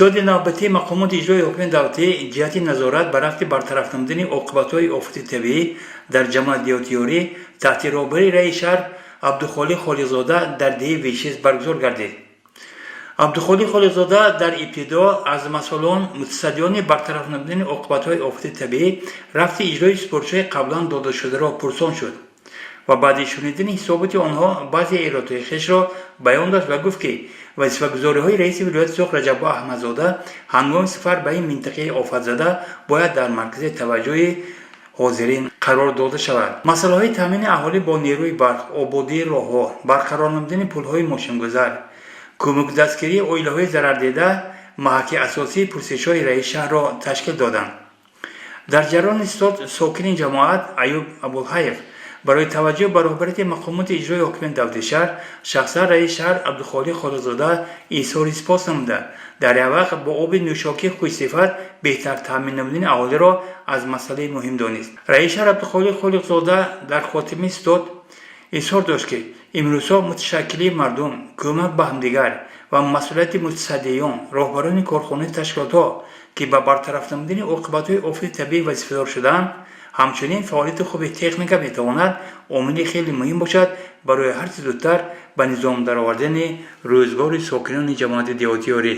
Стоди навбатии мақомоти иҷрои ҳокимияти давлатӣ ҷиҳати назорат ба рафти бартараф намудани оқибатҳои офати табиӣ дар ҷамоати Деҳотиёрӣ таҳти роҳбарии раиси шаҳр Абдухолиқ Холиқзода дар деҳаи Вешиз баргузор гардид. Абдухолиқ Холиқзода дар ибтидо аз масъулон, мутасаддиёни бартараф намудани оқибатҳои офати табиӣ рафти иҷрои супоришҳои қаблан додашударо пурсон шуд ва баъди шунидани ҳисоботи онҳо баъзе эродҳои хешро баён дошт ва гуфт, ки вазифагузориҳои раиси вилояти Суғд Раҷаббо Аҳмадзода ҳангоми сафар ба ин минтақаи офатзада бояд дар маркази таваҷҷӯҳи ҳозирин қарор дода шавад. Масъалаҳои таъмини аҳолӣ бо нерӯи барқ, ободии роҳҳо, барқарор намудани пулҳои мошингузар, кӯмаку дастгирии оилаҳои зарардида маҳаки асосии пурсишҳои раиси шаҳрро ташкил доданд. Дар ҷараёни стод сокини ҷамоат Аюб Абулҳаев барои таваҷҷӯҳ ба роҳбарияти мақомоти иҷрои ҳокимияти давлати шаҳр, шахсан раиси шаҳр Абдухолиқ Холиқзода изҳори сипос намуда, дар як вақт бо оби нӯшокии хушсифат беҳтар таъмин намудани аҳолиро аз масъалаи муҳим донист. Раиси шаҳр Абдухолиқ Холиқзода дар хотимаи стод изҳор дошт, ки имрӯзҳо муташаккилии мардум, кӯмак ба ҳамдигар ва масъулияти мутасаддиён, роҳбарони корхонаи ташкилотҳо, ки ба бартараф намудани оқибатҳои офати табиӣ вазифадор шудаанд, ҳамчунин фаъолияти хуби техника метавонад омили хеле муҳим бошад барои ҳарчи зудтар ба низом даровардани рӯзгори сокинони ҷамоати Деҳотиёрӣ.